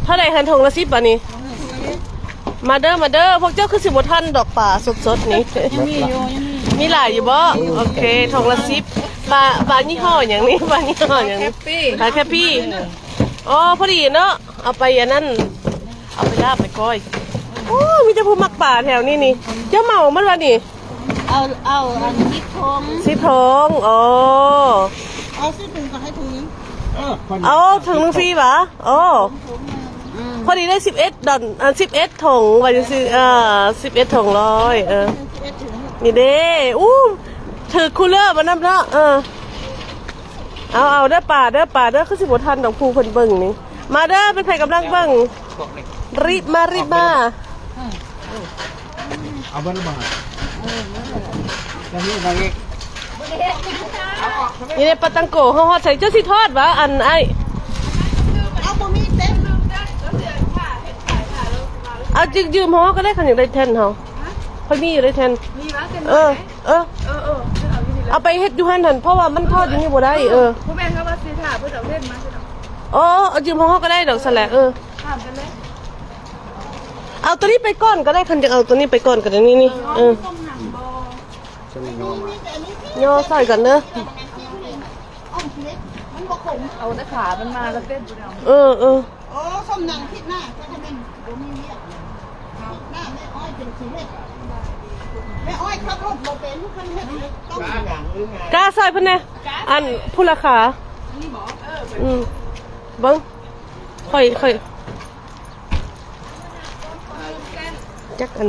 ເທົ່າໃດຫັ້ນ? ຖົງລະສິບບາດນີ້. ມາເດີ ມາເດີ ພວກເຈົ້າຄືຊິບໍ່ທັນດອກ ປາສົດໆນີ້. ຍັງມີຢູ່ ຍັງມີ. ມີຫຼາຍຢູ່ບໍ່? ໂອເຄ ຖົງລະສິບ. ປາ ປາຍີ່ຫໍ້ຫຍັງນີ້? ປາຍີ່ຫໍ້ຫຍັງນີ້? ປາແຄບປີ້. ອໍ ພໍດີເນາະ ເອົາໄປອັນນັ້ນ ເອົາໄປລາບໄປກ້ອຍ. ໂອ້ ມີແຕ່ຜູ້ມັກປາແຖວນີ້ນີ້. ເຈົ້າເໝົາມັນວະນີ້? ເອົາ ເອົາອັນສິບຖົງ. ສິບຖົງ ອໍ ເອົາສິບຖົງກໍໃຫ້ຖົງໜຶ່ງ. ເອີ ເອົາຖົງໜຶ່ງຟຣີຫວາ? ອໍ ອືມ ພໍດີໄດ້ສິບເອັດດອນ ເອີ ສິບເອັດຖົງວ່າຈັ່ງຊີ້. ເອີ ສິບເອັດຖົງຮ້ອຍ. ເອີ ສິບເອັດຖົງ ນີ້ເດ້. ອູ້ ຖືກຄູລເລີມານຳເນາະ. ເອີ ເອົາ ເອົາເດີ ປາເດີ ປາເດີ. ຄືຊິບໍ່ທັນດອກ ຜູ້ເພິ່ນເບິ່ງນີ້. ມາເດີ ແມ່ນໃຜກຳລັງເບິ່ງ? ຣີບມາ ຣີບມາ. ເອົາເບິດແລ້ວບໍ່? ເອີ ເບິດແລ້ວ. ນີ້ເດ້ ປາຕັງໂກ ເຮົາຮອດໃສ? ເຈົ້າຊິທອດຫວາ ອັນອ້າຍ? ເອົາ ບໍ່ມີເຕັມ. ເອົາ ຢືມຫໍ່ເຮົາກໍໄດ້ ຄັນຢາກໄດ້ແທ່ນເຮົາ. ຮະ? ຂ້ອຍມີຢູ່ໃນແທ່ນ. ມີຫວາ? ເຕັມ ເອີ ເອີ ເອີ ເອີ ເອົາໄປເຮັດຢູ່ຫັ້ນຫັ້ນ ເພາະວ່າມັນທອດຢູ່ນີ້ບໍ່ໄດ້. ເອີ ບໍ່ແມ່ນ ເຮົາວ່າຊິຖ້າເພິ່ນເອົາເຫຼັ້ນມາຊິເນາະ. ອໍ ເອົາຢືມຂອງເຮົາກໍໄດ້ດອກຊັ້ນແຫຼະ. ເອີ ຖາມກັນເລີຍ. ເອົາໂຕນີ້ໄປກ່ອນກໍໄດ້ ຄັນຢາກເອົາໂຕນີ້ໄປກ່ອນກໍໄດ້. ນີ້ໆ ເອີ ຕົ້ມນ້ຳບໍ່? ຍໍໃສ່ກັນເດີ. ເອົາແຕ່ຂາມັນມາແລ້ວເຕັ້ນບໍ່ໄດ້ເອົາ. ເອີ ເອີ. ໂອ້ ສົມໜັງທິດໜ້າກໍຈະແມ່ນບໍ່ມີວຽກ. ທິດໜ້າແມ່ອ້ອຍເປັນຊິເຮັດ. ແມ່ອ້ອຍຂັບລົດບໍ່ເປັນ ຄັນເຮັດຕ້ອງ ກ້າຊ່ອຍເພິ່ນແດ່ ອັນຜູ້ລະຂາ. ອືມ ເບິ່ງ ຂ້ອຍ ຂ້ອຍ ຈັກອັນ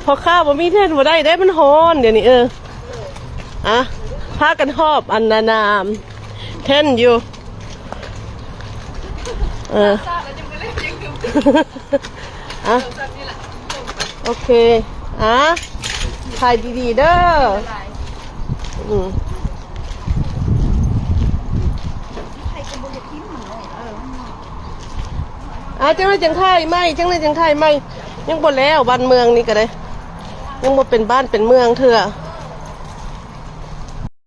ພໍ່ຄ້າບໍ່ມີແທ່ນບໍ່ໄດ້ເດ້ ມັນຮ້ອນດຽວນີ້. ເອີ ອະ ພາກັນຫອບອັນນານາມແທ່ນຢູ່. ເອີ ອະ ໂອເຄ ອະ ຂາຍດີໆເດີ. ອືມ ອ່າ ຈັ່ງໃດຈັ່ງຖ່າຍໃໝ່ ຈັ່ງໃດຈັ່ງຖ່າຍໃໝ່. ຍັງບໍ່ແລ້ວ ບ້ານເມືອງນີ້ກໍໄດ້ ຍັງບໍ່ເປັນບ້ານເປັນເມືອງເທື່ອ.